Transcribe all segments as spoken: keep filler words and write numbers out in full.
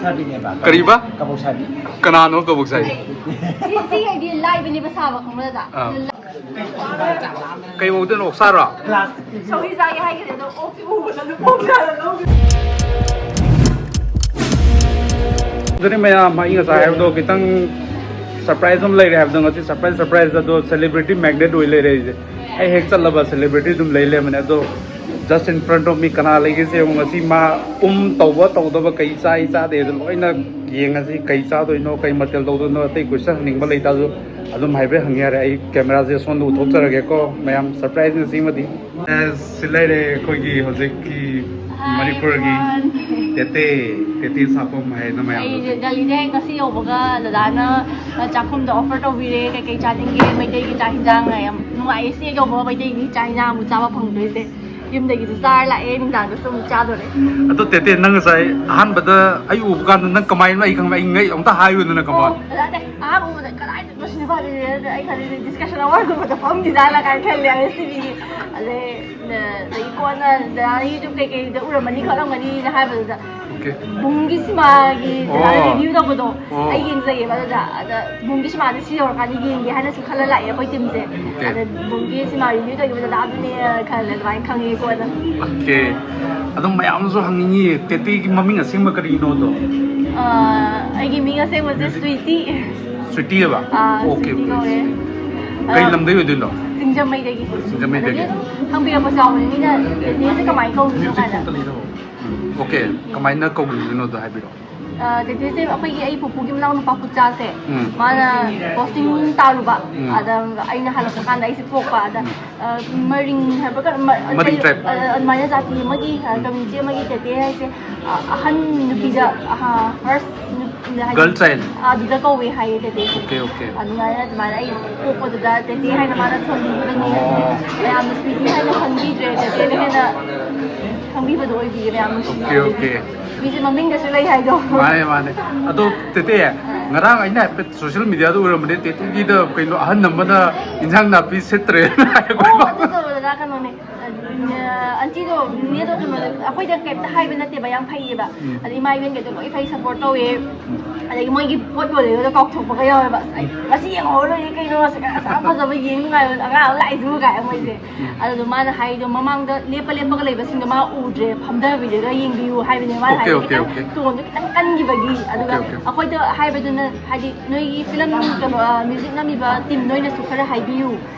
ꯁꯥꯕꯤꯅꯦꯕ꯫ ꯀꯔꯤꯕ? ꯀꯕꯣꯛ ꯁꯥꯕꯤ꯫ ꯀꯅꯥꯅꯣ ꯀꯕꯣꯛ ꯁꯥꯕꯤ? ꯁꯤ, ꯁꯤ ꯑꯩꯗꯤ ꯂꯥꯏꯕꯅꯦꯕ ꯁꯥꯕ, ꯈꯪꯕ꯭ꯔꯥ, ꯗꯥꯗꯥ? ꯑꯥ꯫ ꯀꯩ ꯑꯣꯏꯗꯣꯏꯅꯣ, ꯑꯣꯛꯁꯥꯔꯣ? ꯀ꯭ꯂꯥꯁ꯫ ꯁꯧꯒ꯭ꯔꯤ ꯆꯥꯒꯦ ꯍꯥꯏꯈꯤꯕꯅꯦ, ꯑꯗꯣ ꯑꯣꯛꯇꯤ ꯎꯕꯗ ꯑꯗꯨꯝ ꯑꯣꯛ ꯆꯥꯔ ꯂꯧꯈ꯭ꯔꯦ꯫ ꯑꯗꯨꯅꯤ ꯃꯌꯥꯝ, ꯑꯩ ꯉꯁꯥꯏ ꯍꯥꯏꯕꯗꯣ ꯈꯤꯇꯪ surprise ꯑꯃ ꯂꯩꯔꯦ ꯍꯥꯏꯕꯗꯣ, ꯉꯁꯤ surprise, surprise ꯑꯗꯣ celebrity magnet ꯑꯣꯏ ꯂꯩꯔꯦ ꯑꯩꯁꯦ꯫ ꯑꯩ ꯍꯦꯛ ꯆꯠꯂꯕ celebrity ꯑꯗꯨꯝ ꯂꯩ ꯂꯩꯔꯝꯕꯅꯦ꯫ ꯑꯗꯣ just in front of me ꯀꯅꯥ ꯂꯩꯒꯦꯁꯦ ꯌꯦꯡꯉꯨ꯫ ꯉꯁꯤ ꯃꯥ ꯎꯝ ꯇꯧꯕ ꯇꯧꯗꯕ, ꯀꯩ ꯆꯥꯏ ꯆꯥꯗꯦ ꯑꯗꯨ ꯂꯣꯏꯅ ꯌꯦꯡꯉꯁꯤ꯫ ꯀꯩ ꯆꯥꯗꯣꯏꯅꯣ, ꯀꯩ ꯃꯊꯦꯜ ꯇꯧꯗꯣꯏꯅꯣ, ꯑꯇꯩ question ꯍꯪꯅꯤꯡꯕ ꯂꯩꯇꯥꯁꯨ ꯑꯗꯨꯝ ꯍꯥꯏꯐꯦꯠ ꯍꯪ ꯌꯥꯔꯦ꯫ ꯑꯩ cameraꯁꯦ ꯁꯣꯝꯗ ꯎꯊꯣꯛꯆꯔꯒꯦꯀꯣ ꯃꯌꯥꯝ, surprise ꯉꯁꯤꯃꯗꯤ꯫ ꯑꯦꯁ, ꯁꯤ ꯂꯩꯔꯦ ꯑꯩꯈꯣꯏꯒꯤ ꯍꯧꯖꯤꯛꯀꯤ Hi, ꯃꯅꯤꯄꯨꯔꯒꯤ everyone. ꯇꯦꯇꯦ, ꯇꯦꯇꯦ ꯁꯥꯐꯝ ꯍꯥꯏꯅ ꯃꯌꯥꯝ ꯑꯩꯁꯦ ꯗꯦꯜꯂꯤꯗ ꯍꯦꯛ ꯉꯁꯤ ꯌꯧꯕꯒ ꯗꯗꯥꯅ ꯆꯥꯛꯈꯨꯝꯗ offer ꯇꯧꯕꯤꯔꯦ, ꯀꯩꯀꯩ ꯆꯥꯅꯤꯡꯒꯦ, ꯃꯩꯇꯩꯒꯤ ꯆꯥꯛ ꯍꯤꯟꯖꯥꯡ꯫ ꯌꯥꯝ ꯅꯨꯡꯉꯥꯏꯌꯦ ꯁꯤ ꯍꯦꯛ ꯌꯧꯕꯒ ꯃꯩꯇꯩꯒꯤ ꯆꯥꯛ ꯍꯤꯟꯖꯥꯡ ꯑꯃꯨꯛ ꯆꯥꯕ ꯐꯪꯗꯣꯏꯁꯦ꯫ ꯌꯨꯝꯗꯒꯤꯁꯨ ꯆꯥꯔ ꯂꯥꯛꯑꯦ, ꯅꯨꯡꯗꯥꯡꯗꯁꯨ ꯑꯃꯨꯛ ꯆꯥꯗꯣꯔꯦ꯫ ꯑꯗꯣ ꯇꯦꯇꯦ, ꯅꯪ ꯉꯁꯥꯏ ꯑꯍꯥꯟꯕꯗ ꯑꯩ ꯎꯕ ꯀꯥꯟꯗ ꯅꯪ ꯀꯃꯥꯏꯅ, ꯑꯩ ꯈꯪꯕ, ꯑꯩ ꯉꯛ ꯑꯝꯇ ꯍꯥꯏꯌꯨꯗꯅ, ꯀꯃꯥꯏꯅ? ꯑꯣ, ꯗꯗꯥꯁꯦ ꯑꯍꯥꯟꯕ ꯎꯕꯗ ꯀꯗꯥꯏꯗꯅꯣ ꯁꯤ ꯅꯨꯄꯥꯁꯦ, ꯑꯩ ꯈꯜꯂꯤꯁꯦ discussion award ꯒꯨꯝꯕꯗ ꯐꯝꯈꯤꯖꯥꯠꯂ ꯀꯥꯏꯅ ꯈꯜꯂꯦ, ꯑꯥꯏ ꯑꯦꯁ ꯇꯤ ꯚꯤꯒꯤ꯫ ꯑꯗꯩ, ꯑ, ꯑꯗꯩ ꯀꯣꯟꯅ ꯗꯗꯥꯅ YouTube ꯀꯩꯀꯩꯗ ꯎꯔꯝꯃꯅꯤ ꯈꯣꯠꯂꯝꯃꯅꯤꯅ ꯍꯥꯏꯕꯗꯨꯗ, Okay. ꯕꯨꯡꯒꯤ ꯁꯤꯃꯥꯒꯤ ꯑꯣ꯫ ꯗꯗꯥꯅ review ꯇꯧꯕꯗꯣ ꯑꯣ꯫ ꯑꯩ ꯌꯦꯡꯖꯩꯌꯦꯕ꯫ ꯑꯗꯨꯗ, ꯑꯗ ꯕꯨꯡꯒꯤ ꯁꯤꯃꯥꯁꯦ ꯁꯤ ꯌꯧꯔꯀꯥꯟꯗ ꯌꯦꯡꯒꯦ ꯍꯥꯏꯅ ꯁꯨꯝ ꯈꯜꯂ ꯂꯥꯛꯑꯦ ꯑꯩꯈꯣꯏ teamꯁꯦ꯫ Okay. ꯑꯗ ꯕꯨꯡꯒꯤ ꯁꯤꯃꯥ review ꯇꯧꯈꯤꯕꯗ ꯗꯗꯥꯗꯨꯅꯦ ꯈꯜꯂꯦ, ꯑꯗꯨꯃꯥꯏꯅ ꯈꯪꯉꯦ ꯀꯣꯟꯅ꯫ Okay. ꯑꯗꯨꯝ ꯃꯌꯥꯝꯁꯨ ꯍꯪꯅꯤꯡꯉꯤ, ꯇꯦꯇꯦꯒꯤ ꯃꯃꯤꯡ ꯑꯁꯦꯡꯕ ꯀꯔꯤꯅꯣꯗꯣ? ꯑ, ꯑꯩꯒꯤ ꯃꯤꯡ ꯑꯁꯦꯡꯕꯁꯦ ꯁ꯭ꯋꯤꯇꯤ꯫ ꯁ꯭ꯋꯤꯇꯤ ꯍꯥꯏꯕ? ꯑꯥ, Okay, ꯁ꯭ꯋꯤꯇꯤ okay. ꯀꯧꯋꯦ꯫ ꯀꯩ ꯑ, ꯂꯝꯗꯩ ꯑꯣꯏꯗꯣꯏꯅꯣ? ꯁꯤꯡꯖꯃꯩꯗꯒꯤ꯫ ꯁꯤꯡꯖꯃꯩꯗꯒꯤ? ꯑꯗꯒꯤ ꯑꯗꯨꯝ ꯍꯪꯕꯤꯔꯛꯄꯁꯨ ꯌꯥꯎꯕꯅꯦ ꯃꯤꯅ, "ꯇꯦꯇꯦꯁꯦ ꯀꯃꯥꯏꯅ ꯀꯧꯔꯤꯅꯣ?" ꯀꯥꯏꯅ꯫ ꯎꯝ, okay, ꯀꯃꯥꯏꯅ ꯀꯧꯔꯤꯅꯣꯗꯣ ꯍꯥꯏꯕꯤꯔꯛꯑꯣ꯫ ꯑ, ꯇꯦꯇꯦꯁꯦ ꯑꯩꯈꯣꯏꯒꯤ, ꯑꯩ ꯄꯨꯄꯨꯒꯤ ꯃꯅꯥꯎ ꯅꯨꯄꯥ ꯄꯨꯆꯥꯁꯦ, ꯎꯝ꯫ ꯃꯥꯅ posting ꯇꯥꯔꯨꯕ, ꯎꯝ꯫ ꯑꯗ ꯑꯩꯅ ꯍꯜꯂꯛꯄ ꯀꯥꯟꯗ ꯑꯩꯁꯦ ꯄꯣꯛꯄ, ꯑꯗ, ꯎꯝ꯫ ꯑ, ꯃꯔꯤꯡ ꯍꯥꯏꯕ꯭ꯔꯥ ꯀꯩꯅꯣ, ꯃ-, ꯃꯔꯤꯡ ꯇꯩ-, tribe꯫ ꯑ, ꯑꯗꯨꯃꯥꯏꯅ ꯖꯥꯇꯤ ꯑꯃꯒꯤ, ꯑ, ꯎꯝ꯫ Community ꯑꯃꯒꯤ ꯇꯦꯇꯦ ꯍꯥꯏꯁꯦ, ꯑ, ꯑꯍꯟ ꯅꯨꯄꯤꯗ, ꯑꯍ, first ꯅꯨ-, ꯍꯥꯏꯗꯤ, Girl child꯫ ꯑ, ꯑꯗꯨꯗ ꯀꯧꯋꯦ ꯍꯥꯏꯌꯦ ꯇꯦꯇꯦꯁꯦ꯫ Okay, okay꯫ ꯑꯗꯨꯃꯥꯏꯅ, ꯑꯗꯨꯃꯥꯏꯅ ꯑꯩ ꯄꯣꯛꯄꯗꯨꯗ ꯇꯦꯇꯦ ꯍꯥꯏꯅ ꯃꯥꯅ ꯊꯣꯟꯕꯤꯕꯅꯤ꯫ ꯑꯣ꯫ ꯃꯌꯥꯝꯅ ꯁ꯭ꯋꯤꯇꯤ ꯍꯥꯏꯅ ꯈꯪꯕꯤꯗ꯭ꯔꯦ, ꯇꯦꯇꯦꯅ ꯍꯦꯟꯅ ꯈꯪꯕꯤꯕꯗꯣ ꯑꯣꯏꯕꯤꯌꯦ, ꯃꯌꯥꯝ ꯅꯨꯡꯁꯤꯕꯤꯌꯦ꯫ Okay, okay꯫ ꯃꯤꯁꯦ ꯃꯃꯤꯡꯗꯁꯨ ꯂꯩ ꯍꯥꯏꯗꯣ꯫ ꯃꯥꯅꯦ, ꯃꯥꯅꯦ꯫ ꯑꯗꯣ ꯇꯦꯇꯦ, ꯉꯔꯥꯡ ꯑꯩꯅ ꯍꯥꯏꯐꯦꯠ social mediaꯗ ꯎꯔꯝꯕꯅꯦ, ꯇꯦꯇꯦꯒꯤꯗ ꯀꯩꯅꯣ ꯑꯍꯟ ꯑꯃꯅ ꯏꯟꯁꯥꯡ ꯅꯥꯄꯤ ꯁꯤꯠꯇ꯭ꯔꯦꯅ ꯍꯥꯏꯔꯛꯄ꯫ ꯑꯣ, ꯑꯗꯨ ꯇꯧꯕꯗ ꯀꯩꯅꯣꯅꯦ, ꯑꯟꯇꯤꯗꯣ, ꯅꯦꯅꯦꯗꯣ ꯀꯩꯅꯣꯗ, ꯑꯩꯈꯣꯏꯗ ꯀꯩꯝꯇ ꯍꯥꯏꯕ ꯅꯠꯇꯦꯕ, ꯌꯥꯝ ꯐꯩꯌꯦꯕ꯫ ꯎꯝ꯫ ꯑꯗꯩ ꯏꯃꯥ ꯏꯕꯦꯟꯒꯩꯗꯣ ꯂꯣꯏ ꯐꯩ, ꯁꯞꯄꯣꯔꯠ ꯇꯧꯋꯦ꯫ ꯎꯝ꯫ ꯑꯗꯒꯤ ꯃꯣꯏꯒꯤ ꯄꯣꯠ ꯌꯣꯜꯂꯤꯗꯣ ꯀꯥꯎꯊꯣꯛꯄꯒ ꯌꯥꯎꯋꯦꯕ꯫ "ꯑꯁ, ꯑꯩ ꯉꯁꯤ ꯌꯦꯡꯍꯧꯔ ꯂꯣꯏꯔꯦ ꯀꯩꯅꯣ, ꯑꯁ, ꯑꯁ, ꯌꯥꯝ ꯐꯖꯕ, ꯌꯦꯡ ꯅꯨꯡꯉꯥꯏꯕ ꯑꯉꯥꯡ ꯑꯃ ꯂꯥꯛꯏꯁꯤꯕꯨ" ꯀꯥꯏ ꯃꯣꯏꯁꯦ꯫ ꯎꯝ꯫ ꯑꯗꯨꯗꯣ ꯃꯥꯅ ꯍꯥꯏꯗꯣ, ꯃꯃꯥꯡꯗ ꯂꯦꯞꯄ ꯂꯦꯞꯄꯒ ꯂꯩꯕꯁꯤꯡꯗꯣ ꯃꯥ ꯎꯗ꯭ꯔꯦ, ꯐꯝꯊꯕꯤꯔꯒ ꯌꯦꯡꯕꯤꯌꯨ ꯍꯥꯏꯕꯅꯦ ꯃꯥꯅ ꯑꯣꯀꯦ, ꯍꯥꯏꯗꯣ꯫ ꯑꯣꯀꯦ, ꯈꯤꯇꯪ ꯑꯣꯀꯦ꯫ ꯇꯣꯟꯗꯣ ꯈꯤꯇꯪ ꯀꯟꯈꯤꯕꯒꯤ꯫ ꯑꯗꯨꯒ ꯑꯣꯀꯦ, ꯑꯣꯀꯦ꯫ ꯑꯩꯈꯣꯏꯗ ꯍꯥꯏꯕꯗꯨꯅ, ꯍꯥꯏꯗꯤ, ꯅꯣꯏꯒꯤ ꯐꯤꯂꯝ ꯀꯩꯅꯣ, ꯑ, ꯃ꯭ꯌꯨꯖꯤꯛ ꯅꯝꯃꯤꯕ ꯇꯤꯝ ꯅꯣꯏꯅꯁꯨ ꯈꯔ ꯍꯥꯏꯕꯤꯌꯨ,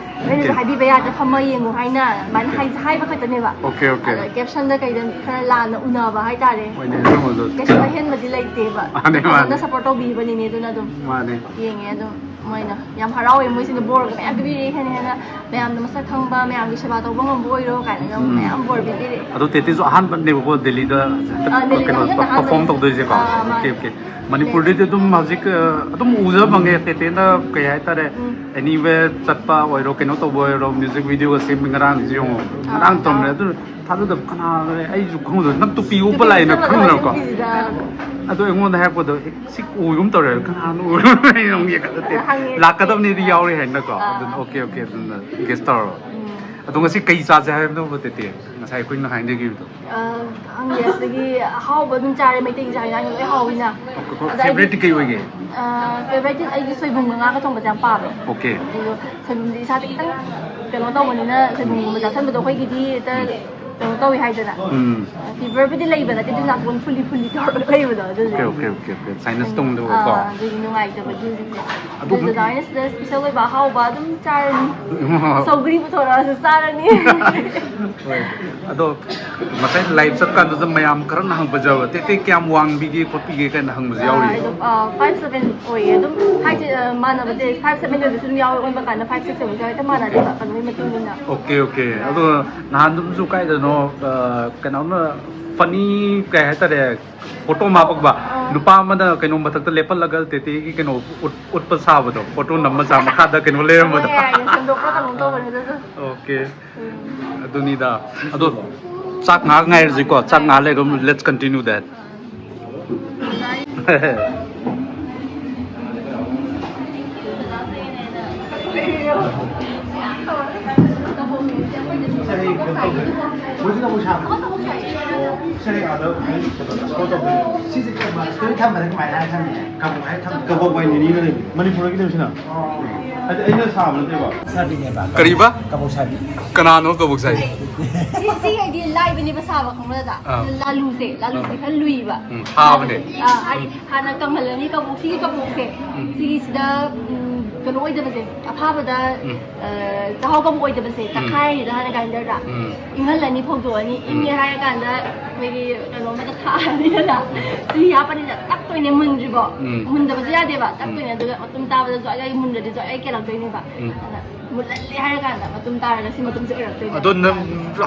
ꯅꯣꯏꯅꯁꯨ ꯑꯣꯀꯦ꯫ ꯍꯥꯏꯕꯤꯕ ꯌꯥꯗ꯭ꯔꯥ, ꯐꯝꯃ ꯌꯦꯡꯉꯨ ꯍꯥꯏꯅ ꯑꯗꯨꯃꯥꯏꯅ ꯑꯣꯀꯦ꯫ ꯍꯥꯏ-, ꯍꯥꯏꯕ ꯈꯛꯇꯅꯦꯕ꯫ Okay, okay. ꯑꯗ ꯀꯦꯞꯁꯟꯗ ꯀꯩꯗ ꯈꯔ ꯂꯥꯟꯅ ꯎꯅꯕ ꯍꯥꯏꯇꯥꯔꯦ꯫ ꯍꯣꯏꯅꯦ, ꯑꯗꯨꯒꯨꯝꯕꯗꯣ꯫ ꯀꯩꯁꯨ ꯑꯍꯦꯟꯕꯗꯤ ꯂꯩꯇꯦꯕ꯫ ꯃꯥꯅꯦ, ꯐꯖꯅ ꯃꯥꯅꯦ꯫ ꯁꯞꯄꯣꯔꯠ ꯇꯧꯕꯤꯕꯅꯤꯅꯦ, ꯑꯗꯨꯅ ꯑꯗꯨꯝ ꯃꯥꯅꯦ꯫ ꯌꯦꯡꯉꯦ ꯑꯗꯨꯝ꯫ ꯃꯣꯏꯅ ꯌꯥꯝ ꯍꯔꯥꯎꯋꯦ, ꯃꯣꯏꯁꯤꯅ ꯕꯣꯔꯒ ꯃꯌꯥꯝ ꯄꯤꯕꯤꯔꯛꯑꯦ, ꯍꯦꯟꯅ ꯍꯦꯟꯅ ꯃꯌꯥꯝꯅ ꯃꯁꯛ ꯈꯪꯕ, ꯃꯌꯥꯝꯒꯤ ꯁꯦꯕꯥ ꯇꯧꯕ ꯉꯝꯕ ꯑꯣꯏꯔꯣ ꯀꯥꯏꯅꯒ ꯎꯝ꯫ ꯃꯌꯥꯝ ꯕꯣꯔ ꯄꯤꯕꯤꯔꯛꯑꯦ꯫ ꯑꯗꯣ ꯇꯦꯇꯦꯁꯨ ꯑꯍꯥꯟꯕꯅꯦꯕꯀꯣ ꯗꯦꯜꯂꯤꯗ ꯑꯥ, ꯗꯦꯜꯂꯤꯗ ꯀꯩꯅꯣ ꯍꯟꯗꯛꯅ ꯄꯔꯐꯣꯔꯝ ꯑꯍꯥꯟꯕꯅꯦ꯫ ꯇꯧꯗꯣꯏꯁꯦꯀꯣ꯫ ꯑꯥ, ꯑꯥ, ꯃꯥꯅꯦ꯫ Okay, okay. ꯃꯅꯤꯄꯨꯔꯗꯗꯤ ꯑꯗꯨꯝ ꯍꯧꯖꯤꯛ, ꯑ, ꯑꯗꯨꯝ ꯎꯖꯕ ꯐꯪꯉꯦ ꯇꯦꯇꯦꯅ ꯀꯩ ꯍꯥꯏꯇꯥꯔꯦ, ꯎꯝ꯫ Anywhere ꯆꯠꯄ ꯑꯣꯏꯔꯣ, ꯀꯩꯅꯣ ꯇꯧꯕ ꯑꯣꯏꯔꯣ, ꯃ꯭ꯌꯨꯖꯤꯛ ꯚꯤꯗꯤꯑꯣꯒ ꯁꯦꯝꯕ ꯉꯔꯥꯡꯁꯨ ꯌꯦꯡꯉꯣ, ꯑꯥ, ꯉꯔꯥꯡ ꯑꯥ꯫ ꯇꯧꯔꯝꯃꯦ꯫ ꯑꯗꯨ ꯊꯥꯖꯗꯕ ꯀꯅꯥꯅꯣ, ꯑꯩꯁꯨ ꯈꯪꯗꯕ, ꯅꯪ ꯇꯨꯄꯤ ꯎꯞꯄ ꯇꯨꯄꯤ ꯂꯥꯛꯏꯅ ꯎꯞꯁꯜꯂꯒ ꯈꯪꯗ꯭ꯔꯕꯀꯣ? ꯅꯨꯄꯤꯁꯤꯗ ꯑꯗꯣ ꯑꯩꯉꯣꯟꯗ ꯍꯥꯏꯔꯛꯄꯗꯣ, "ꯑꯦ, ꯁꯤ ꯎꯒꯨꯝ ꯇꯧꯔꯦ, ꯀꯅꯥꯅꯣ?" ꯑꯩꯅ ꯑꯃꯨꯛ ꯌꯦꯡꯈꯠꯂ ꯇꯦ-, ꯍꯪꯉꯦ꯫ ꯂꯥꯛꯀꯗꯕꯅꯤꯗꯤ ꯌꯥꯎꯔꯤ ꯍꯥꯏꯅꯀꯣ꯫ ꯑꯥ꯫ ꯑꯗꯨꯅ ꯑꯣꯀꯦ, ꯑꯣꯀꯦ, ꯑꯗꯨꯅ ꯒꯦꯁ ꯇꯧꯔꯣ꯫ ꯎꯝ꯫ ꯑꯗꯣ ꯉꯁꯤ ꯀꯩ ꯆꯥꯁꯦ ꯍꯥꯏꯕꯅꯣ, ꯇꯦꯇꯦ? ꯉꯁꯥꯏ ꯑꯩꯈꯣꯏꯅ ꯍꯥꯏꯅꯈꯤꯕꯗꯣ꯫ ꯑ, ꯈꯪꯗꯦ, ꯑꯁꯤꯗꯒꯤ ꯑꯍꯥꯎꯕ ꯑꯗꯨꯝ ꯆꯥꯔꯦ, ꯃꯩꯇꯩꯒꯤ ꯆꯥꯛ ꯍꯤꯟꯖꯥꯡ ꯂꯣꯏ ꯍꯥꯎꯋꯤꯅ꯫ ꯑꯗ ꯑꯩꯗꯤ, ꯐꯦꯚꯔꯦꯠꯇꯤ ꯀꯩ ꯑꯣꯏꯒꯦ? ꯑ, ꯐꯦꯚꯔꯦꯠꯇꯤ ꯑꯩꯗꯤ ꯁꯣꯏꯕꯨꯝꯒ ꯉꯥꯒ ꯊꯣꯡꯕꯁꯦ ꯌꯥꯝ ꯄꯥꯝꯃꯦ꯫ ꯑꯣꯀꯦ꯫ ꯑꯗꯨꯒ ꯁꯣꯏꯕꯨꯝꯗꯤ ꯏꯁꯥꯁꯦ ꯈꯤꯇꯪ ꯀꯩꯅꯣ ꯇꯧꯕꯅꯤꯅ, ꯁꯣꯏꯕꯨꯝꯒꯨꯝꯕ ꯆꯥꯁꯟꯕꯗꯣ ꯑꯩꯈꯣꯏꯒꯤꯗꯤ ꯍꯦꯛꯇ ꯎꯝ꯫ ꯀꯩꯅꯣ ꯇꯧꯋꯤ ꯍꯥꯏꯗꯅ꯫ ꯎꯝ꯫ ꯑ, ꯐꯤꯚꯔꯕꯨꯗꯤ ꯂꯩꯕ ꯅꯠꯇꯦ, ꯑꯗꯨ ꯅꯥꯇꯣꯟ ꯐꯨꯜꯂꯤ ꯐꯨꯜꯂꯤ ꯇꯧꯔꯒ ꯂꯩꯕꯗꯣ ꯑꯗꯨꯁꯨ꯫ Okay, okay, okay, okay. ꯁꯥꯏꯅꯁ ꯎꯝ꯫ ꯇꯧꯕꯗꯣꯀꯣ꯫ ꯑꯥ, ꯑꯗꯨꯒꯤ ꯅꯨꯡꯉꯥꯏꯇꯕꯒꯤ ꯍꯧꯖꯤꯛꯁꯦ꯫ ꯑꯗꯨ ꯑꯗꯨꯗꯨꯅ ꯑꯩꯅ ꯁꯤꯗ ꯏꯁꯄꯤꯁꯦꯜ ꯑꯣꯏꯕ ꯑꯍꯥꯎꯕ ꯑꯗꯨꯝ ꯆꯥꯔꯅꯤ꯫ ꯁꯧꯒ꯭ꯔꯤ ꯄꯨꯊꯣꯔꯛꯑꯁꯨ ꯆꯥꯔꯅꯤ꯫ ꯍꯣꯏ꯫ ꯑꯗꯣ ꯉꯁꯥꯏ ꯂꯥꯏꯚ ꯆꯠꯀꯥꯟꯗꯨꯗ ꯃꯌꯥꯝ ꯈꯔꯅ ꯍꯪꯕꯁꯨ ꯌꯥꯎꯋꯦ, "ꯇꯦ, ꯇꯦ ꯀꯌꯥꯝ ꯋꯥꯡꯕꯤꯒꯦ ꯈꯣꯠꯄꯤꯒꯦ?" ꯀꯥꯏꯅ ꯍꯪꯕꯁꯨ ꯑꯥ, ꯌꯥꯎꯔꯤ꯫ ꯑꯩꯗꯣ, ꯑꯥ, five seven ꯑꯣꯏꯌꯦ꯫ ꯑꯗꯨꯝ height ꯁꯦ, ꯑꯥ, ꯃꯥꯟꯅꯕꯗꯤ, five seven ꯑꯣꯏꯕꯁꯨ ꯑꯗꯨꯝ ꯌꯥꯎꯋꯦ, ꯑꯣꯟꯕ ꯀꯥꯟꯗ five six ꯑꯣꯏꯕꯁꯨ ꯌꯥꯎꯋꯦ꯫ ꯍꯦꯛꯇ ꯃꯥꯟꯅꯗꯦꯕ, ꯀꯩꯅꯣꯒꯤ ꯃꯇꯨꯡ ꯏꯟꯅ꯫ Okay, okay. ꯑꯗꯣ ꯅꯍꯥꯟ ꯑꯗꯨꯝꯁꯨ ꯀꯥꯏꯗꯅꯣ, ꯑꯥ, ꯀꯩꯅꯣꯝꯅ funny ꯀꯩ ꯍꯥꯏꯇꯥꯔꯦ, ꯐꯣꯇꯣ ꯑꯃ ꯍꯥꯞꯄꯛꯄ꯫ ꯑꯥ꯫ ꯅꯨꯄꯥ ꯑꯃꯅ ꯀꯩꯅꯣ ꯃꯊꯛꯇ ꯂꯦꯞꯍꯜꯂꯒ ꯇꯦꯇꯦꯒꯤ ꯀꯩꯅꯣ ꯎꯠ-, ꯎꯠꯄ ꯁꯥꯕꯗꯣ, ꯐꯣꯇꯣ ꯅꯝꯕ ꯁꯥ ꯃꯈꯥꯗ ꯀꯩꯅꯣ ꯂꯩꯔꯝꯕꯗꯣ꯫ ꯍꯣꯏ, ꯌꯥꯏꯌꯦ, ꯁꯦꯝꯗꯣꯛꯄ꯭ꯔꯥ ꯀꯩꯅꯣꯝ ꯇꯧꯕꯅꯦ ꯑꯗꯨꯁꯨ꯫ ꯑꯣꯀꯦ꯫ ꯎꯝ꯫ ꯑꯗꯨꯅꯤꯗ꯫ ꯑꯗꯣ ꯆꯥꯛ ꯉꯥꯏꯍꯥꯛ ꯉꯥꯏꯔꯁꯤꯀꯣ, ꯆꯥꯛ ꯉꯥꯏꯍꯥꯛ ꯂꯩꯔꯒ ꯑꯃꯨꯛ let's continue that꯫ ꯁꯤꯁꯦ ꯀꯃꯥꯏꯅ ꯁ꯭ꯇꯣꯔꯤ ꯊꯝꯕꯗ ꯀꯃꯥꯏꯅ ꯍꯥꯏꯔ ꯊꯝꯃꯤꯅꯦ? ꯀꯕꯣꯛ ꯍꯥꯏꯔ ꯊꯝꯃꯤꯅꯦ꯫ ꯀꯕꯣꯛ ꯍꯥꯏ ꯅꯤꯅꯤꯒ ꯂꯩꯕꯅꯦ꯫ ꯃꯅꯤꯄꯨꯔꯒꯤꯅꯦꯕ ꯁꯤꯅ꯫ ꯍꯥꯏꯗꯤ ꯑꯩꯅ ꯁꯥꯕ ꯅꯠꯇꯦꯕ꯫ ꯁꯥꯕꯤꯅꯦꯕ꯫ ꯀꯔꯤꯕ? ꯀꯕꯣꯛ ꯁꯥꯕꯤ꯫ ꯀꯅꯥꯅꯣ ꯀꯕꯣꯛ ꯁꯥꯏ? ꯁꯤ, ꯁꯤ ꯍꯥꯏꯗꯤ ꯂꯥꯏꯕꯅꯦꯕ ꯁꯥꯕ, ꯈꯪꯕ ꯅꯠꯇ꯭ꯔꯥ? ꯑꯥ꯫ ꯂꯥꯂꯨꯁꯦ, ꯂꯥꯂꯨꯁꯦ ꯈꯔ ꯂꯨꯏꯕ꯫ ꯎꯝ, ꯍꯥꯕꯅꯦ꯫ ꯑꯥ, ꯍꯥꯏꯗꯤ ꯍꯥꯟꯅ ꯀꯪꯍꯜꯂꯅꯤ ꯀꯕꯣꯛ, ꯁꯤꯒꯤ ꯀꯕꯣꯛꯁꯦ꯫ ꯎꯝ꯫ ꯁꯤꯒꯤꯁꯤꯗ, ꯎꯝ, ꯀꯩꯅꯣ ꯑꯣꯏꯗꯕꯁꯦ, ꯑꯐꯥꯕꯗ, ꯎꯝ꯫ ꯑ, ꯆꯥꯛꯍꯥꯎ ꯀꯕꯣꯛ ꯑꯣꯏꯗꯕꯁꯦ, ꯎꯝ꯫ ꯇꯛꯈꯥꯏꯔꯅꯤꯗꯅ ꯍꯥꯟꯅ ꯒ꯭ꯔꯥꯏꯟꯗꯔꯗ꯫ ꯎꯝ꯫ ꯏꯪꯍꯜꯂꯅꯤ, ꯐꯧꯗꯣꯛꯑꯅꯤ꯫ ꯎꯝ꯫ ꯏꯪꯉꯦ ꯍꯥꯏꯔꯀꯥꯟꯗ ꯑꯩꯈꯣꯏꯒꯤ ꯀꯩꯅꯣ ꯑꯃꯗ ꯊꯥꯛꯑꯅꯤꯗꯅ꯫ ꯎꯝ꯫ ꯆꯤꯅꯤ ꯍꯥꯞꯄꯅꯤꯅ ꯇꯛꯇꯣꯏꯅꯦ, ꯃꯨꯟꯗ꯭ꯔꯤꯕꯣ꯫ ꯎꯝ꯫ ꯃꯨꯟꯗꯕꯁꯨ ꯌꯥꯗꯦꯕ, ꯎꯝ꯫ ꯇꯛꯇꯣꯏꯅꯦ꯫ ꯑꯗꯨꯒ ꯃꯇꯨꯝ ꯇꯥꯕꯗꯁꯨ ꯑꯩ ꯃꯨꯟꯗ꯭ꯔꯗꯤ ꯁꯨ ꯑꯩ ꯀꯦꯜꯂꯛꯇꯣꯏꯅꯦꯕ꯫ ꯎꯝ꯫ ꯑꯗ ꯃꯨꯜꯍꯜꯂꯦ ꯍꯥꯏꯔꯀꯥꯟꯗ ꯃꯇꯨꯝ ꯇꯥꯔꯒ ꯁꯤ ꯃꯇꯨꯝꯁꯦ ꯑꯣꯏꯔꯛꯇꯣꯏꯅꯦ꯫ ꯑꯗꯣ ꯅꯪ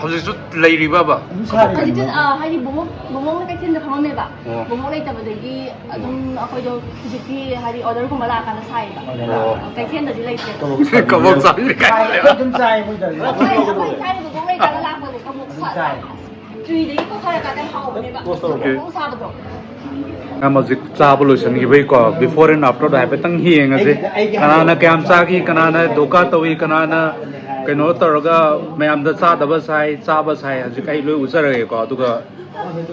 ꯍꯧꯖꯤꯛꯁꯨ ꯂꯩꯔꯤꯕꯕ? ꯑꯗꯨꯝ ꯁꯥꯔꯤ꯫ ꯍꯧꯖꯤꯛꯁꯨ, ꯑ, ꯍꯥꯏꯗꯤ ꯕꯣꯕꯣꯛ, ꯕꯣꯕꯣꯛꯅ ꯀꯩꯊꯦꯜꯗ ꯐꯝꯃꯝꯃꯦꯕ꯫ ꯑꯣ꯫ ꯕꯣꯕꯣꯛ ꯂꯩꯇꯕꯗꯒꯤ ꯑꯗꯨꯝ ꯑꯩꯈꯣꯏꯗꯣ ꯍꯧꯖꯤꯛꯇꯤ ꯍꯥꯏꯗꯤ ꯑꯣꯔꯗꯔꯒꯨꯝꯕ ꯂꯥꯛꯑꯀꯥꯟꯗ ꯁꯥꯏꯌꯦꯕ꯫ ꯑꯣ꯫ ꯀꯩꯊꯦꯜꯗꯗꯤ ꯂꯩꯇ꯭ꯔꯦ꯫ ꯀꯕꯣꯛ ꯆꯥꯕꯤꯔꯦ ꯀꯥꯏꯅ ꯁꯥꯏ, ꯂꯩꯕ꯫ ꯑꯗꯨꯝ ꯆꯥꯏ ꯃꯣꯏꯗ꯫ ꯑꯩꯈꯣꯏ ꯊꯥꯏꯅ ꯕꯣꯕꯣꯛ ꯂꯩꯀꯥꯟꯗ ꯂꯥꯛꯄꯅꯦ ꯀꯕꯣꯛ ꯁꯥ-, ꯑꯗꯨꯝ ꯆꯥꯏ꯫ ꯆꯨꯏꯗꯒꯤ ꯀꯣꯊꯔꯀꯥꯟꯗ ꯌꯥꯝ ꯍꯥꯎꯕꯅꯦꯕ꯫ ꯑꯣꯀꯦ꯫ ꯕꯣꯕꯣꯛ ꯁꯥꯕꯗꯣ꯫ ꯃꯌꯥꯝ ꯍꯧꯖꯤꯛ ꯆꯥꯕ ꯂꯣꯏꯁꯤꯟꯈꯤꯕꯩꯀꯣ, before and after ꯗꯣ ꯍꯥꯏꯐꯦꯠꯇꯪ ꯌꯦꯡꯉꯁꯦ꯫ ꯑꯩꯒꯤꯗ, ꯑꯩꯒꯤ ꯀꯅꯥꯅ ꯀꯌꯥꯝ ꯆꯥꯈꯤ, ꯀꯅꯥꯅ ꯙꯣꯀꯥ ꯇꯧꯏ, ꯀꯅꯥꯅ ꯀꯩꯅꯣ ꯇꯧꯔꯒ ꯃꯌꯥꯝꯗ ꯆꯥꯗꯕ ꯁꯥꯏ, ꯆꯥꯕ ꯁꯥꯏ, ꯍꯧꯖꯤꯛ ꯑꯩ ꯂꯣꯏ ꯎꯖꯔꯒꯦꯀꯣ꯫ ꯑꯗꯨꯒ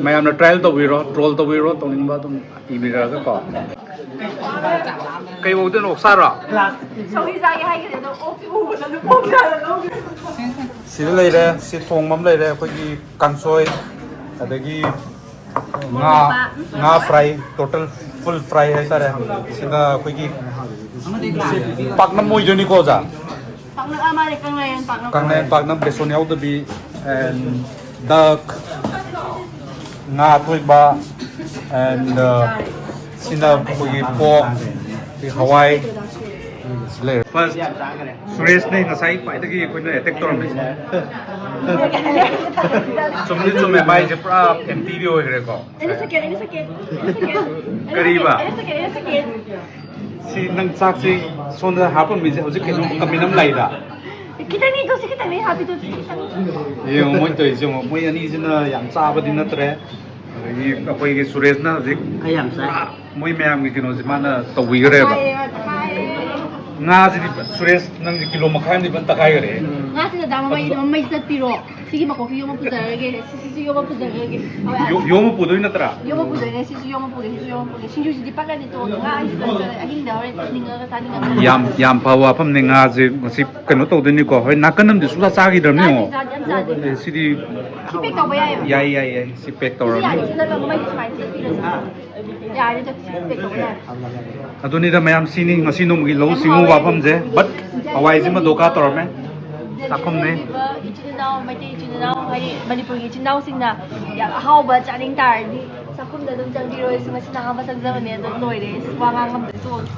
ꯃꯌꯥꯝꯅ ꯇ꯭ꯔꯥꯏꯌꯦꯜ ꯇꯧꯕꯤꯔꯣ, ꯇ꯭ꯔꯣꯜ ꯇꯧꯕꯤꯔꯣ, ꯇꯧꯅꯤꯡꯕ ꯑꯗꯨꯝ ꯏꯕꯤꯔꯛꯑꯒꯀꯣ꯫ ꯀꯩ ꯑꯣꯏꯗꯣꯏꯅꯣ, ꯑꯣꯛꯁꯥꯔꯣ? ꯁꯧꯒ꯭ꯔꯤ ꯆꯥꯒꯦ ꯍꯥꯏꯈꯤꯕꯅꯦ, ꯑꯗꯣ ꯑꯣꯛꯇꯤ ꯎꯕꯗ ꯑꯗꯨꯝ ꯑꯣꯛ ꯆꯥꯔ ꯂꯧꯈ꯭ꯔꯦ꯫ ꯁꯤꯗ ꯂꯩꯔꯦ, ꯁꯤ ꯊꯣꯡꯕ ꯑꯃ ꯂꯩꯔꯦ, ꯑꯩꯈꯣꯏꯒꯤ ꯀꯥꯡꯁꯣꯏ, ꯑꯗꯒꯤ ꯉꯥ, ꯉꯥ ꯐ꯭ꯔꯥꯏ, ꯇꯣꯇꯦꯜ ꯐꯨꯜ ꯐ꯭ꯔꯥꯏ ꯍꯥꯏꯇꯥꯔꯦ꯫ ꯁꯤꯅ ꯑꯩꯈꯣꯏꯒꯤ ꯄꯥꯛꯅꯝ ꯑꯣꯏꯗꯣꯏꯅꯤꯀꯣ, ꯑꯣꯖꯥ? ꯄꯥꯛꯅꯝ, ꯑꯥ, ꯃꯥꯅꯦ, ꯀꯪꯂꯥꯌꯦꯟ ꯄꯥꯛꯅꯝ꯫ ꯀꯪꯂꯥꯌꯦꯟ ꯄꯥꯛꯅꯝ, ꯕꯦꯁꯣꯟ ꯌꯥꯎꯗꯕꯤ, and duck, ꯉꯥ ꯑꯇꯣꯏꯕ, and, uh, ꯁꯤꯅ ꯑꯩꯈꯣꯏꯒꯤ pork, ꯑꯩꯈꯣꯏ ꯍꯋꯥꯏ, ꯂꯩꯔꯦ꯫ First, ꯁꯨꯔꯦꯁꯅꯦ ꯉꯁꯥꯏ ꯈ꯭ꯋꯥꯏꯗꯒꯤ ꯑꯩꯈꯣꯏꯅ attack ꯇꯧꯔꯝꯃꯤꯁꯦ꯫ ꯆꯨꯝꯗꯤ ꯆꯨꯝꯃꯦ, ꯃꯥꯏꯁꯦ ꯄꯨꯔꯥ empty ꯗꯤ ꯑꯣꯏꯈ꯭ꯔꯦꯀꯣ꯫ ꯑꯩꯅ second, ꯑꯩꯅ second, ꯑꯩꯅ second, ꯑꯩꯅ ꯀꯔꯤꯕ? Second, ꯑꯩꯅ second, ꯑꯩꯅ second꯫ ꯁꯤ ꯅꯪ ꯆꯥꯛꯁꯤ ꯁꯣꯝꯗ ꯍꯥꯞꯄꯝꯃꯤꯁꯦ ꯍꯧꯖꯤꯛ ꯀꯩꯅꯣ ꯀꯃꯤꯟ ꯑꯃ ꯂꯥꯛꯏꯗ꯫ ꯈꯤꯇꯪꯅꯤ, ꯇꯣ, ꯁꯤ ꯈꯤꯇꯪꯅꯤ ꯍꯥꯞꯄꯤꯗꯣ, ꯁꯤ ꯈꯤꯇꯪ꯫ ꯌꯦꯡꯉꯣ ꯃꯣꯏ ꯇꯧꯔꯤꯁꯦ, ꯌꯦꯡꯉꯣ, ꯃꯣꯏ ꯑꯅꯤꯁꯤꯅ ꯌꯥꯝ ꯆꯥꯕꯗꯤ ꯅꯠꯇ꯭ꯔꯦ꯫ ꯑꯗꯒꯤ ꯑꯩꯈꯣꯏꯒꯤ ꯁꯨꯔꯦꯁꯅ ꯍꯧꯖꯤꯛ ꯑꯩ ꯌꯥꯝ ꯆꯥꯏ꯫ ꯄꯨꯔꯥ ꯃꯣꯏ ꯃꯌꯥꯝꯒꯤ ꯀꯩꯅꯣꯁꯦ ꯃꯥꯅ ꯇꯧꯕꯤꯈ꯭ꯔꯦꯕ꯫ ꯍꯥꯏꯌꯦ, ꯍꯥꯏꯌꯦ꯫ ꯉꯥꯁꯤꯗꯤ ꯁꯨꯔꯦꯁ, ꯅꯪꯗꯤ ꯀꯤꯂꯣ ꯃꯈꯥꯏ ꯑꯃꯗꯤ ꯐꯖꯅ ꯇꯛꯈꯥꯏꯈ꯭ꯔꯦ꯫ ꯉꯥꯁꯤꯗ ꯗꯥ ꯃꯃꯩꯗ ꯃꯃꯩ ꯆꯠꯄꯤꯔꯣ꯫ ꯁꯤꯒꯤ ꯃꯀꯣꯛꯁꯤ ꯌꯣꯝꯃ ꯄꯨꯖꯔꯒꯦ꯫ ꯁꯤꯁꯤꯁꯨ ꯌꯣꯝꯃ ꯄꯨꯖꯔꯒꯦ꯫ ꯌꯣ- ꯌꯣꯝꯃ ꯄꯨꯗꯣꯏ ꯅꯠꯇ꯭ꯔꯥ? ꯌꯣꯝꯃ ꯄꯨꯖꯔꯒꯦ꯫ ꯁꯤꯁꯨ ꯌꯣꯝꯃ ꯄꯨꯒꯦ꯫ ꯁꯤꯁꯨ ꯌꯣꯝꯃ ꯄꯨꯒꯦ꯫ ꯁꯤꯡꯖꯨꯁꯤꯗꯤ ꯄꯛꯀꯅꯤ꯫ ꯇꯣ ꯉꯥ ꯑꯍꯤꯡꯕ ꯅꯠꯇ꯭ꯔꯒ ꯑꯍꯤꯡꯗ ꯍꯣꯔꯦꯟ ꯅꯤꯡꯉꯒ ꯆꯥꯅꯤꯡꯉꯛꯀꯅꯤ꯫ ꯌꯥꯝ ꯌꯥꯝ ꯐꯕ ꯋꯥꯐꯝꯅꯦ꯫ ꯉꯥꯁꯦ ꯉꯁꯤ ꯀꯩꯅꯣ ꯇꯧꯗꯣꯏꯅꯤꯀꯣ꯫ ꯍꯣꯏ, ꯅꯥꯀꯟ ꯑꯃꯗꯤ ꯁꯨꯡꯆꯥ ꯆꯥꯈꯤꯗ꯭ꯔꯕꯅꯤ꯫ ꯆꯥꯗꯦ, ꯌꯦꯡꯉꯣ, ꯆꯥꯗꯦ, ꯌꯥꯝ ꯆꯥꯗꯦ꯫ ꯑꯦ, ꯁꯤꯗꯤ ꯁꯤ ꯄꯦꯛ ꯇꯧꯕ ꯌꯥꯏꯌꯦꯕ꯫ ꯌꯥꯏ, ꯌꯥꯏ, ꯌꯥꯏ꯫ ꯁꯤ ꯄꯦꯛ ꯁꯤ ꯇꯧꯔꯅꯤ꯫ ꯌꯥꯔꯦ, ꯁꯤ ꯅꯠꯇ꯭ꯔꯒ ꯃꯩꯗꯤ ꯁꯨꯃꯥꯏꯅ ꯆꯦꯞꯄꯤꯔꯁꯤ꯫ ꯌꯥꯔꯦ, ꯆꯦꯞ-, ꯆꯦꯞ ꯇꯧꯕ ꯌꯥꯔꯦ꯫ ꯑꯗꯨꯅꯤꯗ ꯃꯌꯥꯝ, ꯁꯤꯅꯤ ꯉꯁꯤ ꯅꯣꯡꯃꯒꯤ ꯂꯧꯎ ꯌꯥꯝ ꯁꯤꯡꯎ ꯍꯥꯎꯋꯦ꯫ ꯋꯥꯐꯝꯁꯦ, but ꯍꯋꯥꯏꯁꯤꯃ ꯗꯣꯀꯥ ꯇꯧꯔꯝꯃꯦ꯫ ꯆꯥꯛꯈꯨꯝꯅꯦ꯫ ꯂꯩꯔꯤꯕ ꯏꯆꯤꯜ ꯏꯅꯥꯎ, ꯃꯩꯇꯩ ꯏꯆꯤꯜ ꯏꯅꯥꯎ, ꯍꯥꯏꯗꯤ ꯃꯅꯤꯄꯨꯔꯒꯤ ꯏꯆꯤꯜ ꯏꯅꯥꯎꯁꯤꯡꯅ ꯌꯥꯝ ꯑꯍꯥꯎꯕ ꯆꯥꯅꯤꯡ ꯇꯥꯔꯗꯤ ꯆꯥꯛꯈꯨꯝꯗ ꯑꯗꯨꯝ ꯆꯪꯕꯤꯔꯣ꯫ ꯑꯩꯁꯨ ꯉꯁꯤꯅ ꯑꯍꯥꯟꯕ ꯆꯪꯖꯕꯅꯦ, ꯑꯗꯣ ꯂꯣꯏꯔꯦ꯫ ꯑꯩꯁꯨ ꯋꯥ ꯉꯥꯡ ꯉꯝꯗ꯭ꯔꯦ, ꯇꯣꯛꯑꯒꯦ꯫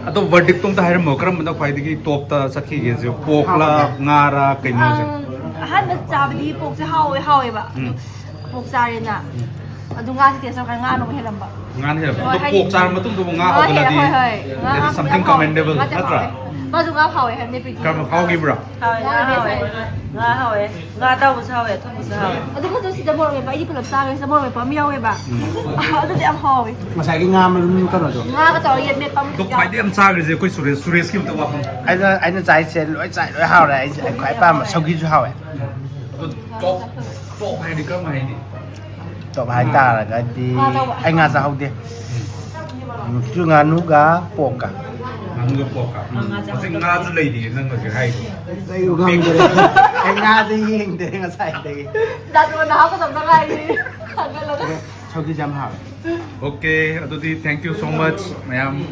ꯑꯗꯣ verdict ꯇꯣ ꯑꯝꯇ ꯍꯥꯏꯔꯝꯃꯣ, ꯀꯔꯝꯕꯅ ꯈ꯭ꯋꯥꯏꯗꯒꯤ top ꯇ ꯆꯠꯈꯤꯒꯦ? ꯁꯤ pork ꯂ, ꯉꯥꯔ, ꯀꯩꯅꯣꯁꯦ? ꯑꯝ, ꯑꯍꯥꯟꯕ ꯆꯥꯕꯗꯤ pork ꯁꯦ ꯍꯥꯎꯋꯦ, ꯍꯥꯎꯋꯦꯕ꯫ ꯑꯗꯣ ꯎꯝ꯫ pork ꯆꯥꯔꯦꯅ꯫ ꯑꯗꯨ ꯉꯥꯁꯤ taste ꯇꯧꯔꯀꯥꯟꯗ ꯉꯥꯅ ꯑꯃꯨꯛ ꯍꯦꯜꯂꯝꯕ꯫ ꯉꯥꯅ ꯍꯦꯜꯂꯝꯕ꯫ ꯍꯣꯏ, ꯑꯗꯣ ꯍꯥꯏꯗꯤ pork ꯆꯥꯔ ꯃꯇꯨꯡꯗꯕꯨ ꯉꯥ ꯉꯥ ꯍꯦꯜꯂꯦ, ꯍꯧꯒꯠꯂꯗꯤ ꯍꯣꯏ, ꯍꯣꯏ꯫ ꯉꯥ there is ꯍꯥꯞꯄꯗꯤ something ꯌꯥꯝ ꯍꯥꯎꯋꯦ꯫ commendable, ꯉꯥꯁꯦ ꯅꯠꯇ꯭ꯔꯥ? ꯍꯥꯎꯋꯦ꯫ ꯃꯥꯁꯨ ꯉꯥ ꯍꯥꯎꯋꯦ ꯍꯥꯏꯕꯅꯦ, ꯄ꯭ꯔꯤꯇꯤ꯫ ꯀꯔꯝꯕ ꯍꯥꯎꯈꯤꯕ꯭ꯔꯥ? ꯍꯥꯎꯋꯦ, ꯉꯥ ꯍꯥꯎꯋꯦ꯫ ꯉꯥ ꯑꯇꯥꯎꯕꯁꯨ ꯍꯥꯎꯋꯦ, ꯑꯊꯣꯡꯕꯁꯨ ꯍꯥꯎꯋꯦ꯫ ꯑꯗꯨꯒ ꯁꯤꯗ ꯃꯣꯔꯣꯛ ꯃꯦꯠꯄ, ꯑꯩꯗꯤ ꯄꯨꯂꯞ ꯆꯥꯈ꯭ꯔꯦ꯫ ꯁꯤꯗ ꯃꯣꯔꯣꯛ ꯃꯦꯠꯄ ꯑꯃ ꯌꯥꯎꯋꯦꯕ꯫ ꯑꯗꯨꯗꯤ ꯌꯥꯝ ꯍꯥꯎꯋꯦ꯫ ꯉꯁꯥꯏꯒꯤ ꯉꯥ ꯃꯔꯨꯝ ꯀꯩꯅꯣꯗꯣ꯫ ꯉꯥꯒ ꯇꯧꯔꯒ ꯌꯦꯟ ꯃꯦꯠꯄ ꯑꯃ ꯑꯗꯣ ꯈ꯭ꯋꯥꯏꯗꯒꯤ ꯌꯥꯝ ꯆꯥꯈ꯭ꯔꯤꯁꯦ ꯑꯩꯈꯣꯏ ꯁꯨꯔꯦꯁ, ꯁꯨꯔꯦꯁꯀꯤ ꯑꯝꯇ ꯋꯥꯐꯝ꯫ ꯑꯩꯅ ꯑꯩꯅ ꯆꯥꯏꯁꯦ ꯂꯣꯏ ꯆꯥꯏ, ꯂꯣꯏ ꯍꯥꯎꯔꯦ꯫ ꯑꯩꯁꯦ ꯑꯩ ꯈ꯭ꯋꯥꯏ ꯑꯄꯥꯝꯕ ꯁꯧꯒ꯭ꯔꯤꯁꯨ ꯍꯥꯎꯋꯦ꯫ ꯑꯗꯣ top, top ꯍꯥꯏꯗꯤ ꯀꯔꯝꯕ ꯍꯥꯏꯗꯤ? Top ꯍꯥꯏꯇꯥꯔꯒꯗꯤ ꯑꯩ ꯉꯥ ꯆꯥꯍꯧꯗꯦ꯫ ꯎꯝ, ꯉꯥꯅꯨꯒ pork ꯀ꯫ ꯉꯥꯅꯨꯒ pork ꯀ꯫ ꯍꯧꯖꯤꯛ ꯉꯥꯁꯨ ꯂꯩꯔꯤꯌꯦ ꯅꯪ ꯍꯧꯖꯤꯛ ꯍꯥꯏꯗꯣ꯫ ꯑꯩ ꯈꯪꯗ꯭ꯔꯦ꯫ ꯑꯩ ꯉꯥꯁꯦ ꯌꯦꯡꯗꯦ ꯉꯁꯥꯏꯗꯒꯤ꯫ ꯗꯥꯛꯇꯔꯅ ꯍꯥꯞꯀꯗꯕꯗ ꯉꯥꯏꯔꯤ꯫ ꯈꯪꯒꯠꯂꯒ꯫ ꯁꯧꯒ꯭ꯔꯤꯁꯦ ꯌꯥꯝ ꯍꯥꯎꯋꯦ꯫ Okay, ꯑꯗꯨꯗꯤ thank you so much ꯃꯌꯥꯝ꯫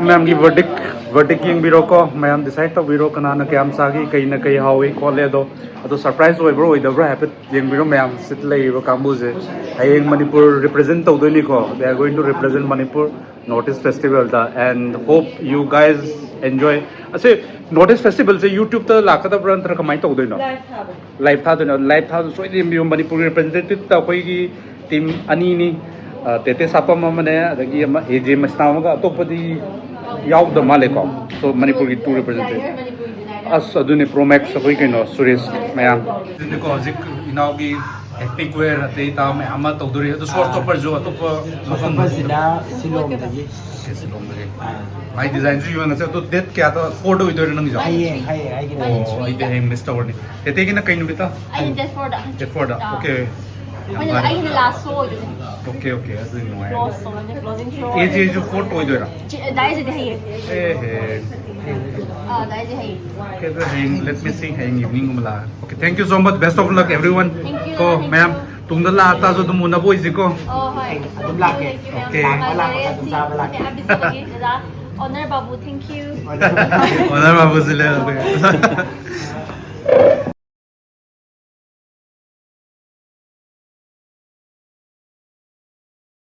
ꯃꯌꯥꯝꯒꯤ verdict, verdict ꯌꯦꯡꯕꯤꯔꯣꯀꯣ꯫ ꯃꯌꯥꯝ decide ꯇꯧꯕꯤꯔꯣ ꯀꯅꯥꯅ ꯀꯌꯥꯝ ꯆꯥꯈꯤ, ꯀꯩꯅ ꯀꯩ ꯍꯥꯎꯏ ꯈꯣꯠꯂꯦ ꯑꯗꯣ꯫ ꯑꯗꯣ surprise ꯑꯣꯏꯕ꯭ꯔꯥ ꯑꯣꯏꯗꯕ꯭ꯔꯥ ꯍꯥꯏꯐꯦꯠ ꯌꯦꯡꯕꯤꯔꯣ ꯃꯌꯥꯝ꯫ ꯁꯤꯗ ꯂꯩꯔꯤꯕ ꯀꯥꯡꯕꯨꯁꯦ ꯍꯌꯦꯡ Manipur represent ꯇꯧꯗꯣꯏꯅꯤꯀꯣ꯫ They are going to represent Manipur North East Festival the, and hope you guys enjoy꯫ ꯑꯁꯤ North East Festival ꯁꯦ YouTube ꯇ ꯂꯥꯛꯀꯗꯕ꯭ꯔꯥ ꯅꯠꯇ꯭ꯔꯒ ꯀꯃꯥꯏꯅ ꯇꯧꯗꯣꯏꯅꯣ? Live ꯊꯥꯕꯅꯦ꯫ Live ꯊꯥꯗꯣꯏꯅꯣ? Live ꯊꯥꯗꯣꯏꯅꯣ꯫ ꯁꯣꯏꯗꯅ ꯌꯦꯡꯕꯤꯌꯨ꯫ ꯃꯅꯤꯄꯨꯔꯒꯤ representative ꯇ ꯑꯩꯈꯣꯏꯒꯤ team ꯑꯅꯤꯅꯤ꯫ ꯑ, ꯇꯦꯇꯦ ꯁꯥꯄꯝ ꯑꯃꯅꯦ, ꯑꯗꯒꯤ ꯑꯃ ꯑꯦ ꯖꯦ ꯃꯁꯅꯥ ꯑꯃꯒ, ꯑꯇꯣꯞꯄꯗꯤ ꯌꯥꯎꯗ ꯃꯥꯜꯂꯦꯀꯣ꯫ So ꯃꯅꯤꯄꯨꯔꯒꯤ tour representative꯫ ꯑꯁ, ꯑꯗꯨꯅꯦ Pro Max ꯑꯩꯈꯣꯏ ꯀꯩꯅꯣ ꯁꯨꯔꯦꯁ ꯃꯌꯥꯝ꯫ ꯑꯗꯨꯅꯤꯀꯣ ꯍꯧꯖꯤꯛ ꯏꯅꯥꯎꯒꯤ ꯑꯦꯊꯅꯤꯛ ꯋꯦꯌꯔ ꯑꯇꯩ ꯑꯇꯥ ꯃꯌꯥꯝ ꯑꯃ ꯇꯧꯗꯣꯔꯤ, ꯑꯗꯨ ꯁꯣꯔꯠ ꯇꯣꯄꯔꯁꯨ ꯑꯇꯣꯞꯄ ꯃꯐꯝ ꯃꯐꯝꯁꯤꯅ ꯁꯤꯂꯣꯡꯗꯒꯤ꯫ ꯁꯤꯂꯣꯡꯗꯒꯤ꯫ ꯃꯥꯏ ꯗꯤꯖꯥꯏꯟꯁꯨ ꯌꯦꯡꯉꯁꯦ꯫ ꯑꯗꯨ ꯗꯦꯠ ꯀꯌꯥꯗ? ꯐꯣꯔꯗ ꯑꯣꯏꯗꯣꯏꯔꯣ ꯅꯪꯒꯤꯁꯨ? ꯍꯌꯦꯡ ꯍꯌꯦꯡ ꯑꯩꯒꯤꯅ ꯑꯣ, ꯑꯩꯗꯤ ꯍꯌꯦꯡ ꯃꯤꯁ ꯇꯧꯔꯅꯤ꯫ ꯇꯦꯇꯦꯒꯤꯅ ꯀꯩ ꯅꯨꯃꯤꯠꯇ? ꯑꯩꯅ ꯗꯦꯠ ꯐꯣꯔꯗ꯫ ꯗꯦꯠ ꯐꯣꯔꯗ꯫ ꯑꯣꯀꯦ꯫ ꯌꯥꯝ ꯑꯩꯅ ꯐꯔꯦ꯫ ꯑꯩꯅ ꯂꯥꯁ ꯁꯣ ꯑꯣꯏꯗꯣꯏꯅꯦ꯫ ꯑꯣꯀꯦ ꯑꯣꯀꯦ, ꯑꯗꯨꯗꯤ ꯅꯨꯡꯉꯥꯏꯔꯦ꯫ ꯀ꯭ꯂꯣꯖ ꯁꯣ ꯑꯣꯏꯗꯣꯏꯅꯦ, ꯀ꯭ꯂꯣꯖꯤꯡ ꯁꯣ꯫ ꯑꯦꯖꯦꯁꯨ ꯐꯣꯔꯠ ꯑꯣꯏꯗꯣꯏꯔꯥ? ꯆꯤ- ꯗꯥꯏꯁꯤꯗꯤ ꯍꯌꯦꯡ꯫ ꯑꯦ ꯍꯦ꯫ ꯑꯥ, ꯗꯥꯏꯁꯤ ꯍꯌꯦꯡ꯫ ꯑꯣꯀꯦ, ꯑꯗꯨ ꯍꯌꯦꯡ let me see, ꯍꯌꯦꯡ ꯏꯚꯤꯅꯤꯡꯒꯨꯝꯕ ꯂꯥꯛꯑꯒꯦ꯫ Okay, thank you so much, best of luck everyone. Thank you, ꯀꯣ thank you. ꯃꯌꯥꯝ ꯇꯨꯡꯗ ꯂꯥꯛꯑ ꯇꯥꯁꯨ ꯑꯗꯨꯝ ꯎꯅꯕ ꯑꯣꯏꯁꯤꯀꯣ꯫ ꯑꯣ, ꯍꯣꯏ꯫ ꯑꯗꯨꯝ ꯂꯥꯛꯀꯦ꯫ Thank you, ma'am. Okay. ꯅꯨꯡꯉꯥꯏꯖꯔꯦ꯫ ꯂꯥꯛꯄ ꯂꯥꯛꯄ ꯑꯗꯨꯝ ꯆꯥꯕ ꯂꯥꯛꯀꯦ꯫ ꯁꯤ ꯃꯌꯥꯝ busy ꯑꯣꯏꯌꯦ꯫ ꯑꯣꯖꯥ, honour Babu, thank you꯫ Honour ꯕꯥꯕꯨꯁꯨ ꯂꯩꯔꯝꯃꯦ꯫